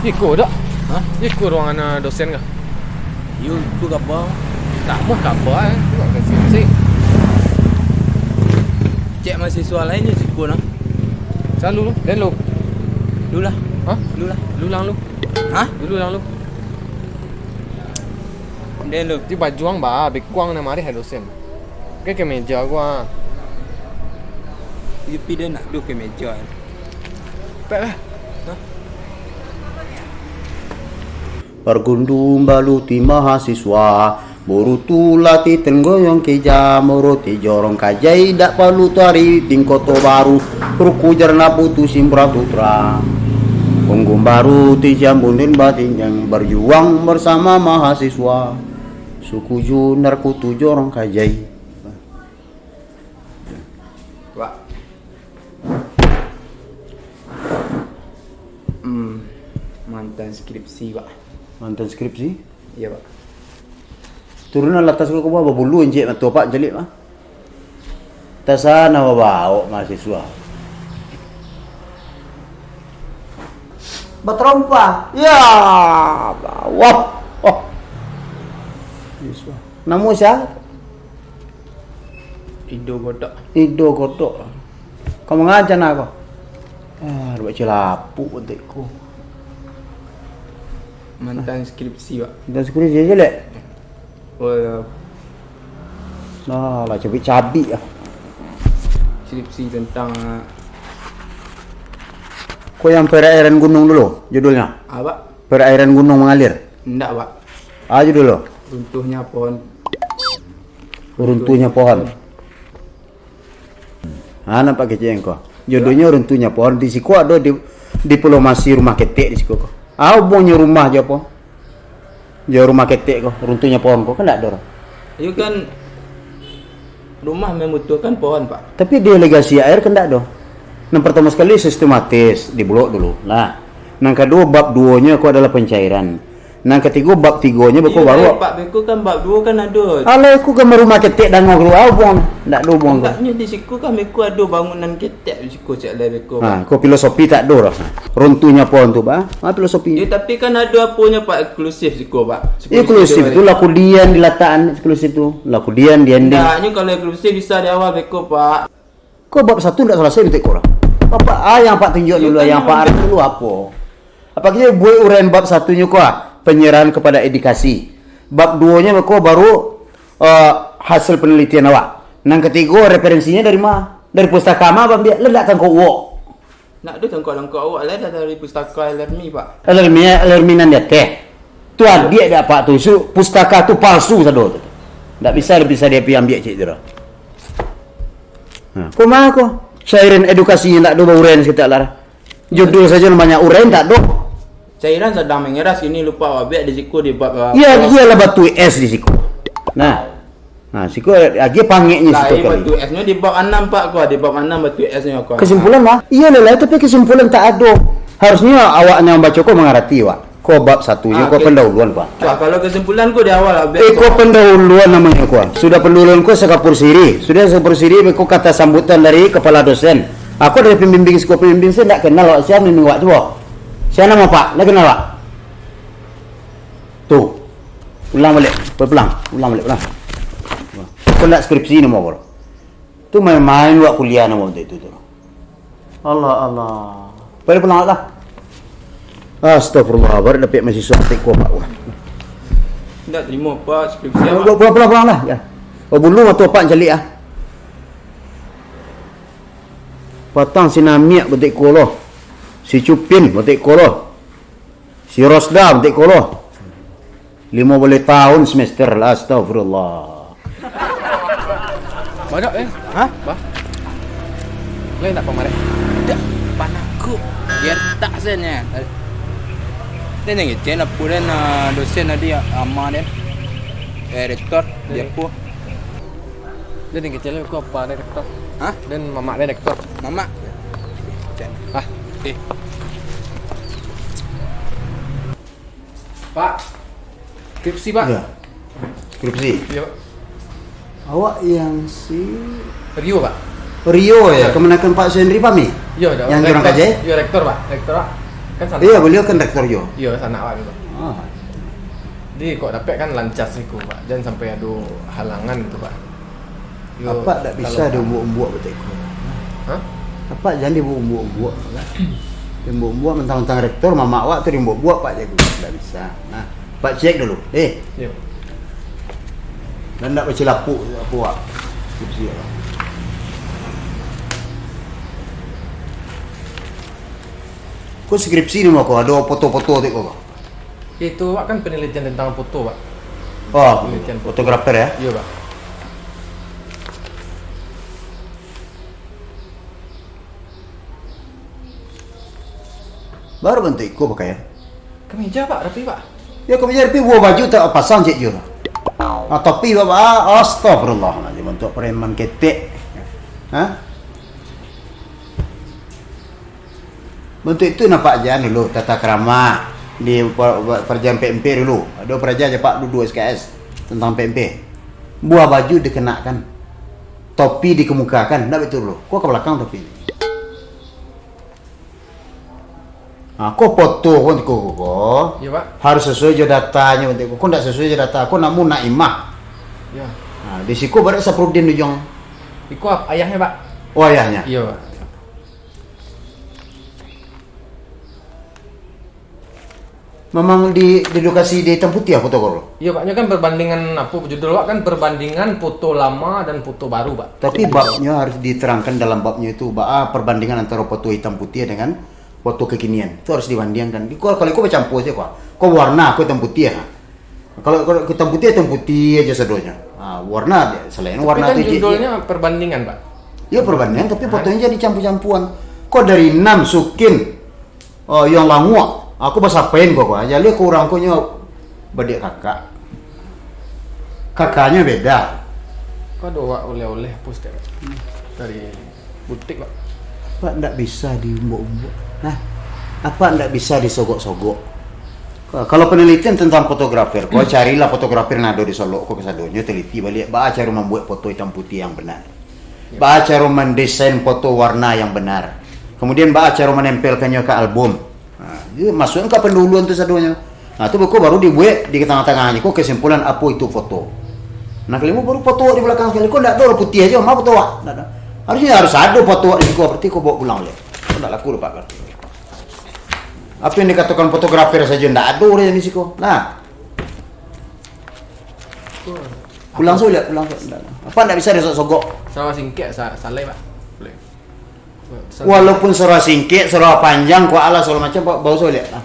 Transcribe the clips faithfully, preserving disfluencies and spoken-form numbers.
Iko dak? Hah? Iko ruangan, ah, dosen kah? Yo, iko kaba. Tak mah kaba, eh. Tengok kasi. Cek mahasiswa lain jo siko nah. Salu lu, den lu. Lu lah. Hah? Lu lah. Lu lang lu. Hah? Lu lang lu. Den lu. Di bajuang ba, bekuang na marih dosen. Ke kemeja gua. Tapi den nak du kemeja. Pek lah. Hah? Pargunduang balu ti mahasiswa, burutu lati tenggoyong keja, muruti jorong kajai dak palu tari tingkoto baru, ruku jarna putu simprah tutra. Punggung baru ti jambunin batinjang, barjuang barsama mahasiswa, suku junar kutu jorong kajai. Wak. Hmm, mantan skripsi, Pak. Mantan skripsi? Iya, Pak. Turunan latas ko, ko babulu encik mato, Pak, jelik, Pak. Tasana babaok mahasiswa. Batarompa. Ya, bawah. Oh. Mahasiswa. Namo sia? Ido Godok. Ido Godok. Kau mangaja nak ko? Ah, buek cilapuk bantuak ko. Mantan skripsi, Pak. Mantan skripsi aja, lek. Oh, ya. Nah, lah cabik-cabik ah. Skripsi tentang, ah, Ko yang Perairan Gunung dulu, judulnya? Apa? Perairan Gunung Mengalir. Ndak, Pak. Ah, judul lo? Runtuhnya pohon. Runtuhnya pohon. Ah, nampak kecek ko. Jodohnyo runtuhnya pohon. Di siko ado di, diplomasi rumah ketek di siko ko. Ah, hubungnyo rumah jo apo? Jo rumah ketek ko, runtuhnya pohon ko, kan ndak ado. Iyo kan, rumah membutuhkan pohon, Pak. Tapi delegasi air kan ndak ado. Nan pertama sekali sistematis, dibulok dulu. Nah, nan kaduo bab duonyo ko adalah pencairan. Nan katigo, bab tigonyo beko. Iyo, baru, Pak, beko kan bab duo kan ado. Alah, ko gambar rumah ketek danga ko, ah, buang. Ndak ado buang ko. Agaknyo di siko kan beko ado bangunan ketek di siko cak lai beko, Pak. Ha, ko filosofi tak ado lah. Runtuhnya pohon tu, Pak. Ha, filosofi. Yo, tapi kan ado aponyo, Pak, eksklusif siko, Pak. Eksklusif tu lah kudian dilatakan eksklusif tu. Lah kudian di ending. Ndaknyo kalau eksklusif bisa di awal beko, Pak. Ko bab satu ndak salasai mintak ko urang. Bapak, ah, yang Pak tunjuk dulu, yang Pak arah dulu apo? Apo kito buek uraian bab satunyo ko, ah, penyerahan kepada edukasi. Bab duonyo ko baru, eh, hasil penelitian awak. Nan katigo, referensinyo dari ma? Dari pustaka ma, Bang? Biak lah ndak tangkok uwok. Nak tu tangkok-tangkok awak lah dah dari pustaka Al-Armi, Pak. Al-Armi, Al-Armi nan di ateh. Tu adiak dek apak tu, su-, pustaka tu palsu sado tu. Ndak bisa, bisa dia pi ambiak cik tu dah. Ha, ko ma ko? Cairan edukasi ndak ado bauraian saketek lah. Judul sajo nan banyak, uraian ndak ado. Cairan sadang mengeras kini, lupa wabek di siko di bab, ah, iyo, iyolah batu es di siko. Nah. Nah, siko agiah pangeknyo siko kali. Batu esnyo di bab anam, Pak, ko, di bab anam batu esnyo ko. Kesimpulan mah? Iyo lah, tapi kesimpulan tak ado. Harusnyo awak nan baco ko mangarati, Wak. Ko bab satunyo ko pendahuluan, Pak. Wah, kalau kesimpulan ko di awal, Abek. Eh, ko pendahuluan namonyo ko. Sudah pendahuluan ko sakapur siri. Sudah sakapur siri, ko kata sambutan dari kepala dosen. Aku dari pembimbing siko, pembimbing saya ndak kenal, Wak. Sia nan awak tu, Wak? Sia namo, Pak? Ndak kenal, Wak? Tu. Ulang balik. Pulang. Ulang balik, pulang. Ko ndak skripsi namo ko. Tu main-main wak kuliah namo tu, tu. Allah, Allah. Balik pulang lah. Astagfirullah, baru dapek mahasiswa atik ko, Pak. Wah. Ndak terima, Pak, skripsi, Pak. Pulang, pulang, pulang, pulang lah. Ya. Oh, bulu mato Pak calik ah. Patang si Namiak batik ko lo. Si Cupin batik ko lo. Si Rosda, batik ko lo. Limo baleh tahun semester lah, astagfirullah. Banyak, eh? Hah? Bah? Lai nak pamareh? Dak, panaku. Biar tak saja. Dan yang kecil apa dan, ah, dosen tadi, ah, ama dan, eh, rektor, dia apa? Den kecil ko apa, den rektor? Hah? Den mamak den rektor. Mamak? Ah. Eh. Pak. Skripsi, Pak. Iya. Skripsi. Iya, Pak. Awak yang si Rio, Pak. Rio, ya? Iya. Kamanakan Pak Henry Pami? Iya, iya. Yang rektor, jorang kajai? Iya, rektor, Pak. Rektor, Pak. Kan sanak. Iyo, baliau kan rektor juo. Iyo, sanak awak tu, Pak. Ah. Jadi, kok dapek kan lancar siko, Pak. Jan sampai ado halangan tu, Pak. Yo, apak ndak bisa diumbuak-umbuak batua iko. Hah? Apak jan diumbuak-umbuak, lah. Diumbuak-umbuak, mentang-mentang rektor, mamak awak tu diumbuak-umbuak, Pak, jago. Ndak bisa. Nah, Pak cek dulu. Eh. Iyo. Dan ndak bacilapuk, apo, Pak? Skripsi, Pak. Ko skripsi ni mah ko, ado foto-foto tu ko. Itu, Pak, kan penelitian tentang foto, Pak. Oh, penelitian foto. Fotografer, ya? Iyo, Pak. Baru bantuak iko pakaian. Kemeja, Pak, rapi, Pak. Yo, kemeja rapi, buah baju tak pasang cek juo. Ah, topi, Bapak, ah, astagfirullahaladzim, bantuak preman ketek. Hah? Bantuak itu nampak jan dulu, tata krama di pa-, pa-, paraja P M P dulu. Ado paraja aja, Pak, duo S K S tentang P M P. Buah baju dikenakan, topi dikemukakan, ndak betul dulu. Ko ka balakang topi. Ha, ko foto ko, ko, ko, ko. Iyo, Pak. Harus sasuai jo datanyo, ko. Ko ndak sasuai jo data, ko namo Naimah. Iyo. Ha, di siko barek Saprudin ujuang. Iko ap-, ayahnyo, Pak. Oh, ayahnyo. Iyo, Pak. Memang di, di lokasi di Hitam Putiah foto ko? Iyo, Pak. Nyo kan perbandingan, apo judul awak kan, perbandingan foto lama dan foto baru, Pak. Tapi babnyo harus diterangkan dalam babnyo itu, ba-, ah, perbandingan antara foto hitam putiah dengan foto kekinian. Itu harus dibandingkan. Ko, kalau ko bacampur sajo ko. Ko warna, ko hitam putiah. Kalau, kalau hitam putiah, hitam putiah aja sadonyo. Ah, warna, selain warna kan tu, judulnyo perbandingan, Pak. Iyo, perbandingan, tapi fotonyo jadi campur-campuran. Ko dari enam sukin, oh, yang languak, aku basapain ko, ko. Jadi ko urang ko nyo badiak kakak. Kakaknyo beda. Ko ado wak oleh-oleh pustek dari butik, Pak. Apak ndak bisa diumbok-umbok. Nah, apak ndak bisa disogok-sogok. Ka-, kalau penelitian tentang fotografer, ko carilah fotografer nan ado di Solok ko kasadonyo, teliti baliak, baa caro mambuek foto hitam putiah yang benar. Baa caro mandesain foto warna yang benar. Kemudian baa caro manempelkannyo ka album. Nah, iyo, masuakan ka pendahuluan tu sadonyo. Nah, tu beko baru dibuek di tangah-tangahnyo ko kesimpulan apo itu foto. Nah, kalimo baru foto di balakang sakali ko ndak ado, putiah ajo, ma foto awak? Ndak ado. Harusnyo harus ado foto awak di siko, berarti ko bawa pulang baliak. Ko ndak laku doh, Pak, berarti. Apo yang dikatokan fotografer sajo ndak ado di siko. Nah. Pulang sajo, pulang sajo. Ndak. Apak ndak bisa disogok-sogok? Sarawa singkek, sa-, salai, Pak. Boleh. Walaupun sarawa singkek, sarawa panjang, ko alah sagalo macam, Pak, bawa sajo baliak. Nah.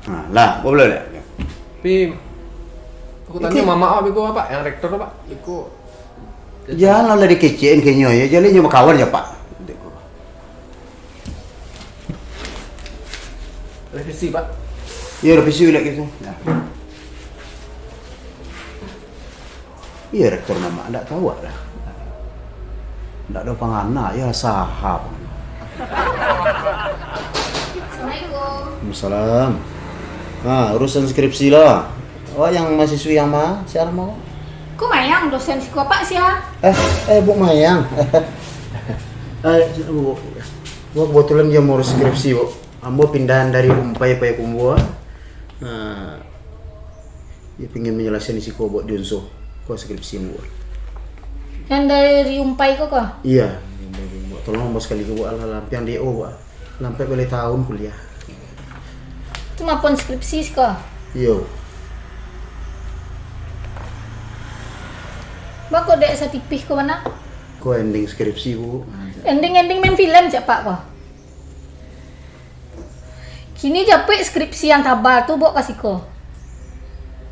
Nah, lah, bawa baliak. Tapi, aku tanyo mamak awak beko, Pak, yang rektor tu, Pak. Beko. Janlah lah dikecekan ka inyo, yo. Jaleh inyo bakawan jo, Pak. Revisi, Pak. Iyo, revisi baliak gitu. Nah. Iyo, rektor mamak ndak tau lah. Ndak ado pangana, yo, saha pun. Assalamualaikum. Waalaikumsalam. Nah, urusan skripsi lah. Awak yang mahasiswi yang ma? Sia namo? Ko Mayang, dosen siko, Pak, sia. Eh, eh, Buk Mayang. Eh, Bu, Bu, kebetulan dia mau skripsi, Bu. Ambo pindahan dari Umpai Payakumbuah. Nah, dia pingin menyelesaikan di siko buat di Unsur. Ko skripsi, Bu. Yang dari Umpai ko kah? Iya. Tolong, Bu, sekali, Bu, alah, lampiang D O, Bu. Lampiang baleh tahun kuliah. Tu mapon skripsi siko? Iyo. Bako dek satipih ko mana? Ko ending skripsi, Bu. Ending-ending main filem cak Pak ko. Kini japuik skripsi yang tabal tu, bok ka siko.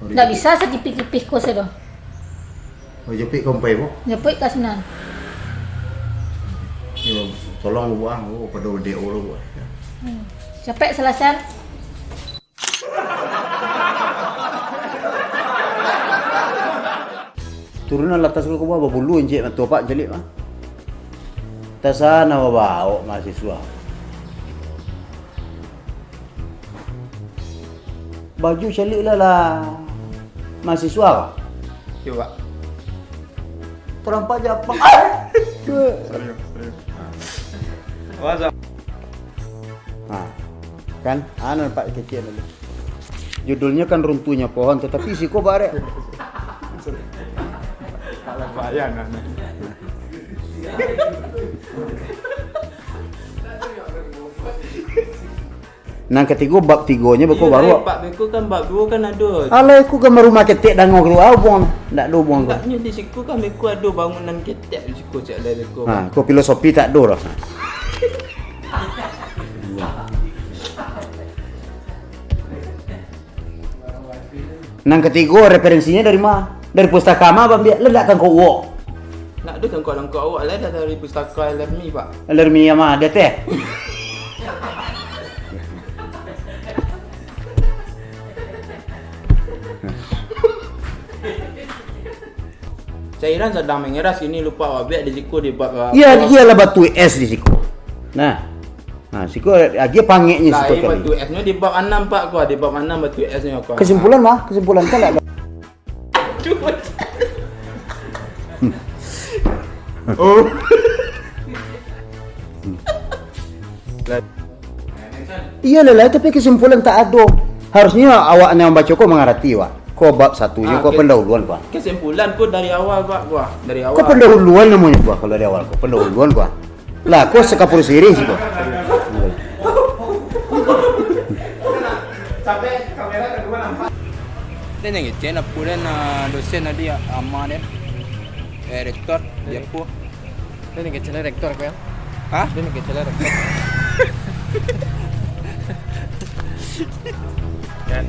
Ndak bisa satipih-tipih ko sado. Oh, japuik ka Umpai, Bu? Japuik ka sinan. Yo, tolong, Bu, ah, Bu, pado D O lo, Bu. Hmm. Capek salasan. Turunan latas ko, ko babulu incik mato Pak caliak mah. Tasana babaok mahasiswa. Baju caliak lah, lah mahasiswa kah? Iyo, Pak. Tarampak Japang. Ah! Serius, serius. What's up? Ha. Kan? Ah, nampak kecek dulu. Judulnyo kan Runtuhnya Pohon, tatapi siko barek. Salah bayang, kan? Nan katigo, bab tigonyo beko. Iyo, baru. Bab beko kan, bab duo kan ado. Alah, iko gambar rumah ketek dango keluar, buang. Ndak ado buang ko. Ndak, nyo di siko kan beko ado bangunan ketek di siko, cak lai beko. Ha, ko filosofi tak ado lah. Nan katigo, referensinyo dari ma? Dari pustaka ma, Bang Biak? Lah dak tangkok uwok. Nak ado tangkok-tangkok awak lah, dah dari pustaka Lermi, Pak. Lermi ma ado teh? Cairan sadang mangeras, kini lupo awak biak di siko di bab, ah, iyo, bab. Iyolah batu es di siko. Nah. Nah, siko agiah pangeknyo siko lai, kali. Batu esnyo di bab anam, Pak, ko, di bab anam batu esnyo, ko. Kesimpulan mah, kesimpulan kan ado. Oh. Iyolah, lai, tapi kesimpulan tak ado. Harusnyo awak nan mambaco ko mangarati, Wak. Ko bab satunyo, ah, ko ke-, pendahuluan, Pak. Kesimpulan ko dari awal, Pak, ko. Dari awal. Ko pendahuluan namonyo, Pak, kalau dari awal ko. Pendahuluan, Pak. Lah, ko sakapur sirih siko. Den nan ngecek apo den, ah, dosen tadi, ah, ama den. Eh, rektor, di apo? Den nan ngecek rektor ko, yo? Hah? Den nan ngecek rektor. Kan?